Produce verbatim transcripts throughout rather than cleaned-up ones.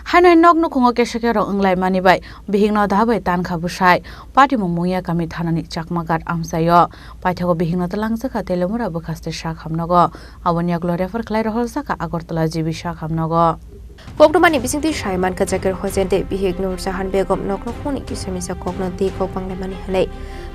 Haino nok nukhungo kesa khe rok wnglaimani bai bihikno da bai tankha bwsai. Patimung Mungya kami thanani Chakma Ghat amchaio. Paithago bihikno twlangjakha Telemura bwkhaste sak hamnogo. Aboni yagulo refer khlai rohorjakha Agartala G B sak hamnogo. Koktwmani bisingtwi sai mankha Zakir Hussain tei bihik Nur Jahan Begum nok nukhungni kisa misa kokno twi kok banglaimani hwnwi.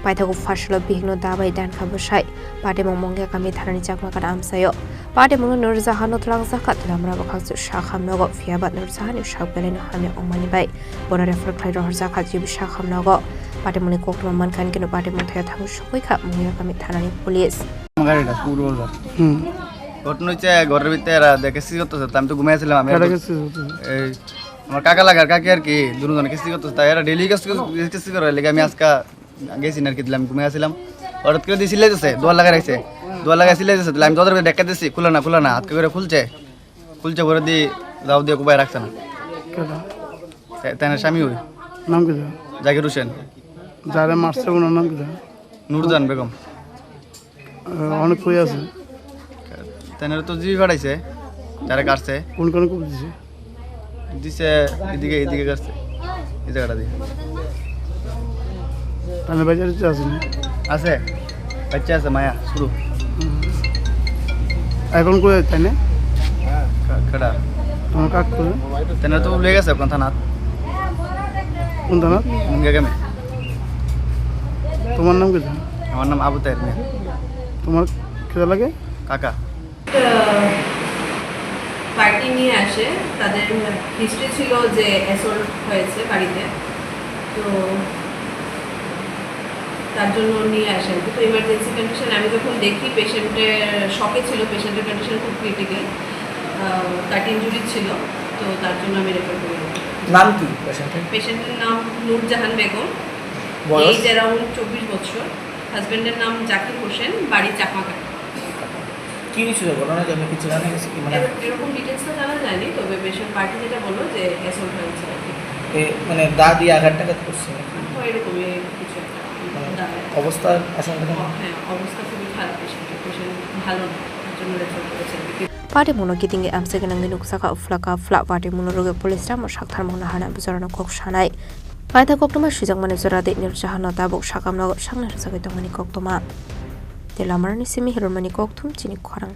Paithago pharsalo bihikno da bai tankha bwsai. Patimung Mungya kami thanani Chakma Ghat amchaio. Patimungno Nur Jahanno twlangjakha Telemura bwkhakchu sak hamnogo, phiyaba Nur Jahanni sak belaino hamya wngmani bai bono refer khlai rohorjakha G B sak hamnogo. Patimungni koktwma mankha, hinkhe no patimung thaya thangwi sogwi kha Mungya kami thanani police. আমার গাড়িটা পুরো ওর। হুম। ঘটনা হচ্ছে, ঘরের ভিতরে এরা দেখে কিস্তি করতেছে, তো আমি তো ঘুমিয়ে ছিলাম। আমি কারা একদম কিস্তি করতেছে? এই আমার কাকা লাগে আর কাকি আর কি, দুজনে কিস্তি করতেছে, তাই এরা ডেইলি কিস্তি করে, কিস্তি করে লেগে আমি আজকে গেছি না আর কি, দিলাম, ঘুমিয়ে আসছিলাম। হঠাৎ করে দিয়ে সিলাই দিছে, দোয়া লাগাই রাখছে। দোয়া লাগাই সিলাই দিছে, তাহলে আমি দরজার ভিতরে ধাক্কা দিছি, "খুলো না, খুলো না।" আটকে করে খুলছে, খুলছে পরে দিয়ে দাও দিয়ে কোবায় রাখছে না। কেডা? তে-, তেনার স্বামী ওই। নাম কি তার? জাকির হোসেন। যারে মারছে ওনার নাম কি তার? নুরজাহান বেগম। আহ, অনেক কই আছে? তেনার তো জিবি ফাটাইছে, যারা কাটছে। কোন কোন কোপ দিছে? দিছে এদিকে, এদিকে কাটছে, এই জায়গাটা দিয়ে। তাহলে বাজারে তো আছে না? আছে, বাচ্চা আছে, মায়া, শুরু। হুম। এখন কই আছে তাই না? কা-, কাটা। তোমার কাক কই? তেনার তো উল্লেখ আছে এখন থানাত। কোন থানাত? মুঙ্গিয়া গ্রামে। তোমার নাম কি? আমার নাম আবু তাহের মিয়া। তোমার কে লাগে? কাকা। একটা পার্টি নিয়ে আসে, তাদের হিস্ট্রি ছিল যে অ্যাসল্ট হয়েছে বাড়িতে, তো তার জন্য নিয়ে আসে আর কি। তো ইমার্জেন্সি কন্ডিশন, আমি যখন দেখি পেশেন্টের শকে ছিল, পেশেন্টের কন্ডিশন খুব ক্রিটিক্যাল, কাট ইঞ্জুরি ছিল, তো তার জন্য আমি রেফার করি আর কি। নাম কি পেশেন্টের? পেশেন্টের নাম নূরজাহান বেগম, বয়স? এজ অ্যারাউন্ড চব্বিশ বছর। হাজব্যান্ডের নাম জাকির হোসেন, বাড়ি চাকমাঘাট। কি হয়েছিল ঘটনা, জন্য কিছু জানা গেছে কি? মানে এর-, এরকম ডিটেলসটা জানা যায়নি, তবে পেশেন্ট পার্টি যেটা বললো যে অ্যাসল্ট হয়েছে আর কি। এ, মানে দা দিয়ে আঘাত টাঘাত করছে নাকি? হ্যাঁ, এরকমই কিছু একটা। মানে দা। অবস্থা আশঙ্কাজনক? হ্যাঁ, অবস্থা খুবই খারাপ পেশেন্টের, পেশেন্ট ভালো না, তার জন্য রেফার করেছে আর কি। Patimungno kiting amsa gwnangwi nukjakha uphla kaphla patimungno rwgwi police ramo saktharmung naharnai, bujorano kok sanai. Paitha koktwma swijakmani jora de Nur Jahanno tabuk sakamno saknai rwjagwi tongmani koktwma. Tei lamarani simi hirormani kokthum chini khorang.